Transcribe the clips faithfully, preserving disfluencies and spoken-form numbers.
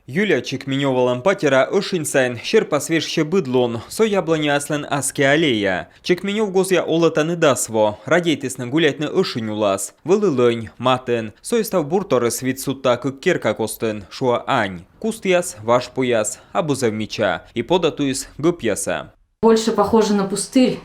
Юлия Чекменёвалӧн патера ӧшинь сайын серпас вежсьӧ быд лун. Со яблоняяслӧн аски аллея. Чекменёв гозъя олӧ тані дас во. Радейтісны гуляйтны ӧшинь улас. Вӧлі лӧнь, матын. Со и став бурторйыс вит судта кык керка костын, шуӧ ань. Кустъяс, важ пуяс, абу зэв мича. И пода туйыс гӧпъяса. Больше похоже на пустырь.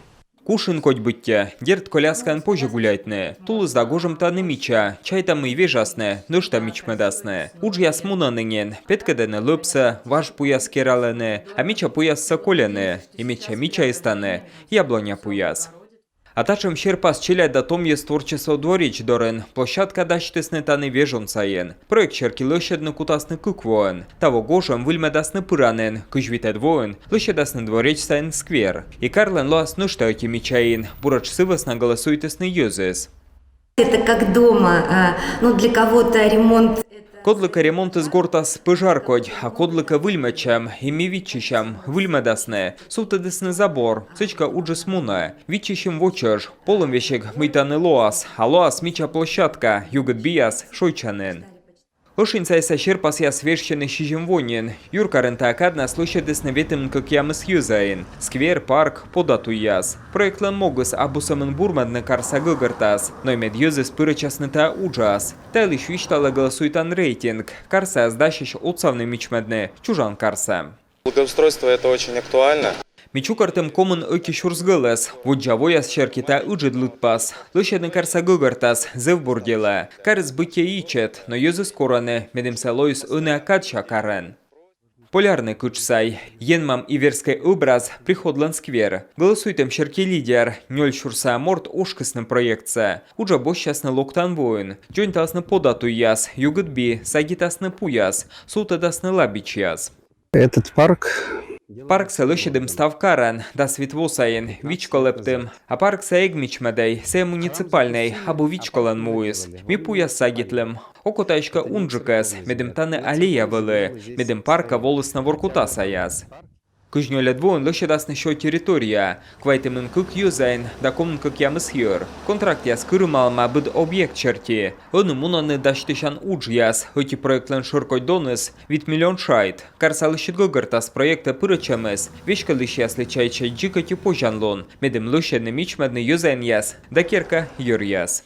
Кушин кодь быттьӧ. Дерт, коляскаӧн позьӧ гуляйтны. Тулыс да гожӧм тані мича. Чайта, мый вежасны, нӧшта мичмӧдасны. Уджъяс мунӧны нин. Петкӧдӧны лӧпсӧ, важ пуяс кералӧны, а мича пуяссӧ кольӧны. И медся мичаыс тані яблоня пуяс. А татшӧм серпас челядь да том йӧз творчество дворец дорын. Площадка дасьтісны тані вежон сайын. Проект серти лӧсьӧдны кутасны кык воӧн. Таво гожӧм выльмӧдасны пыранін, кызь витӧд воын лӧсьӧдасны дворец сайын сквер. И карлӧн лоас нӧшта ӧти мича ин. Буретш сы вӧсна гӧлӧсуйтісны йӧзыс. Это как дома. А, ну, для кого-то ремонт... Кодлыкӧ ремонтыс гортас пӧжар кодь, а кодлыкӧ выльмӧдчӧм. И ми виччысям, выльмӧдасны. Сувтӧдісны забор. Сідзкӧ уджыс мунӧ. Виччысим во чӧж. Полім весиг, мый тані лоас. А лоас мича площадка, югыд бияс шойччанін. Ӧшинь сайса серпасъяс вежсьӧны сизим во нин. Юркарын тайӧ каднас лӧсьӧдісны ветымын кӧкъямыс йӧзаин. Сквер, парк, пода туйяс. Проектлӧн могыс абу сӧмын бурмӧдны карса гӧгӧртас, но и мед йӧзыс пырӧдчасны тайӧ уджас. Та йылысь висьталӧ гӧлӧсуйтан рейтинг. Карсаяс дасьӧсь отсавны мичмӧдны чужан карсӧ. Благоустройство — это очень актуально. Ми чукӧртім комын ӧти сюрс гӧлӧс. Воддза вояс серти тайӧ ыджыд лыдпас. Лӧсьӧдны карса гӧгӧртас — зэв бур делӧ. Карыс быттьӧ ичӧт, но йӧзыс корӧны, медым сійӧ лоис ӧнія кадся карӧн. Полярнӧй кытш сай. Енмам иверскӧй ӧбраз — приходлӧн сквер. Гӧлӧсуйтӧм серти лидер. Нёль сюрса морт ошкисны проектсӧ. Уджӧ босьтчасны локтан воын. Дзоньтасны пода туйяс, югыд би, садитасны пуяс, сувтӧдасны лабичьяс. Этот парк... Парксӧ лӧсьӧдім став карӧн, дас вит во сайын, вичко лэптім. А парксӧ эг мичмӧдӧй, сійӧ муниципальнӧй, абу вичколӧн муыс. Ми пуяс садитлім. Окота эськӧ унджыкӧс, медым тані аллея вӧлі, медым паркӧ волісны воркутасаяс. Кызь нёльӧд воын лӧсьӧдасны сё территория. Квайтымын кык йӧзаин да комын кӧкъямыс йӧр. Контрактъяс кырымалӧма быд объект серти. Ӧні мунӧны дасьтысян уджъяс. Ӧти проектлӧн шӧркодь доныс — вит миллион шайт. Карса лӧсьыд гӧгӧртас проектӧ пырӧдчӧмыс веськӧдлысьяслы чайтсьӧ дзик ӧти позянлун, медым лӧсьӧдны-мичмӧдны йӧзаинъяс да керка йӧръяс.